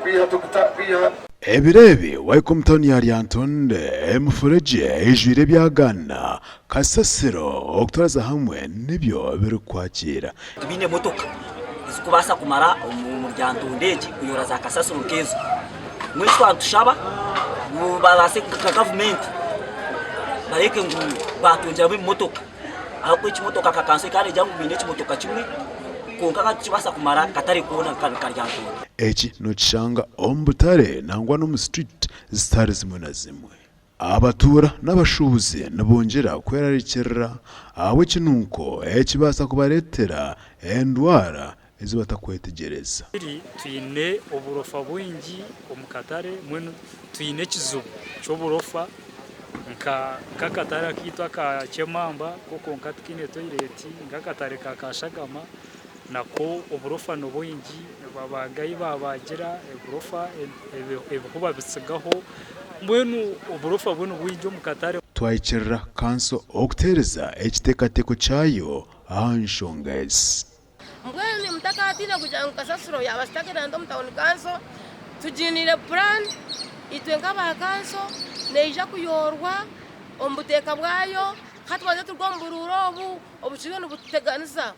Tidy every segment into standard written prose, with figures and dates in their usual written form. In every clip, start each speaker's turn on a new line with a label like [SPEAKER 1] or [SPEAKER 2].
[SPEAKER 1] kwiha tukuta kwiha.
[SPEAKER 2] Ebiro ebi wahika omu tauni ya Lyantonde, emifuregye eijwire ebyagaana, kasasiro okutwariza hamwe nibyo birikukwakiira.
[SPEAKER 3] Tibaine motoka ezikubaasa kumara omu Lyantonde egi kuyora za kasasiro nk'ezo. Mbwenu eki twaba nitushaba ngu babaase nka gavumenti bareeke ngu baatwongyeramu ebimotoka ahabw'okuba ekimotoka nka kanso ekaba neegira ngu baine ekimotoka kimwe kwonka ka tikibaasa kumara katare koona nka Lyantonde.
[SPEAKER 2] Eki nokishanga omu butare nangwa n'omu street zitari zimwe na zimwe. Abatuura n'abashuubuzi nibongyera kwerarikirira ahabw'ekinunko ekibaasa kubareetera endwara ezi batakwetegyereza.
[SPEAKER 4] Twine oburofa bwingi omu katare mbwenu twine ekizibu ky'oburofa nk'akatare akaitu aka Kyemamba ko kwonka tikaine toyireti, nk'akatare ka Kashagama nako oburofa nibwingi abagayi babagira oburofa ebihu babitsigaho mbwenu oburofa bwo nibwingi omu katare.
[SPEAKER 2] Twahikirira kanso okuteereza ekiteekateeko kyayo aha nshonga ezi.
[SPEAKER 5] Mbwenu mutakatiina kugira ngu kasasiro yaaba zitagenda omu tawuni kanso, tugiiniire puraani itwe nk'aba kanso neija kuyoorwa omu buteeka bwayo ka tubanze turuge omu buruuru obu obukiriyo nibututeganisa.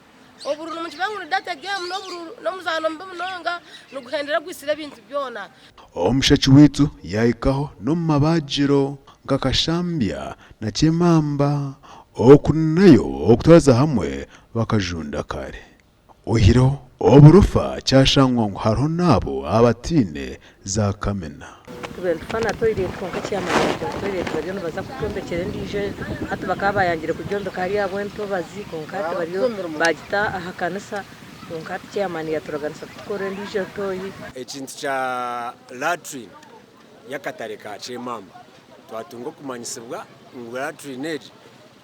[SPEAKER 5] Oburuuru nimukimanya ngu ni dirty game n'oburuuru n'omuzaano mubi munonga niguhendera gwitsire ebintu byona.
[SPEAKER 2] Omushaki waitu yaahikaho n'omu mabaagiro nka Kashambya na Kyemamba oku nayo okutwariza hamwe bakajunda kare. Oihireho oburofa kyashangwa ngu hariho n'abo abataine za kamina.
[SPEAKER 6] Tube nitufa na toilet kwonka chairman yagira ngu toilet bariyo nibaza kutwombekyera endiijo hati bakaba bayangire kugyombeka hariya ahabw'entobazi kwonka hati bariyo bagita aha kanisa kwonka hati chairman yaturaganisa kutukorera endiijo toyi.
[SPEAKER 7] Ekintu kya latrine y'akatare ka Kyemamba twatunga okumanyisibwa ngu latrine egi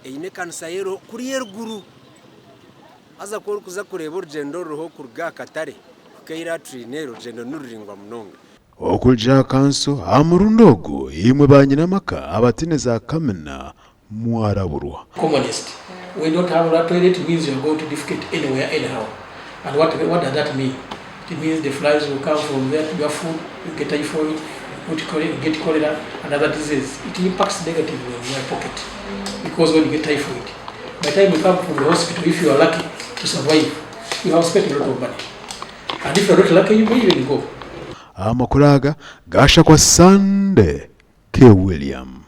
[SPEAKER 7] eine ekanisa kuriya eruguru haza ku orikuza kureeba orugyendo oruriho kuruga aha katare kuhika ei latrine eri orugyendo niruraingwa munonga.
[SPEAKER 2] Okurugira aha kanso aha murundi ogu, imwe ba nyinamaka abataine za kamina mwaraburwa.
[SPEAKER 8] Commonest we don't have that toilet means you are going to defecate anywhere anyhow and what what does that mean it means the flies will come from there to your food you get typhoid you put you get cholera and other diseases it impacts negatively on your pocket because when you get typhoid by the time you come from the hospital if you are lucky to survive you have spent a lot of money and if you are not lucky you may even go.
[SPEAKER 2] Amakuru aga gashakwa Sunday K. William.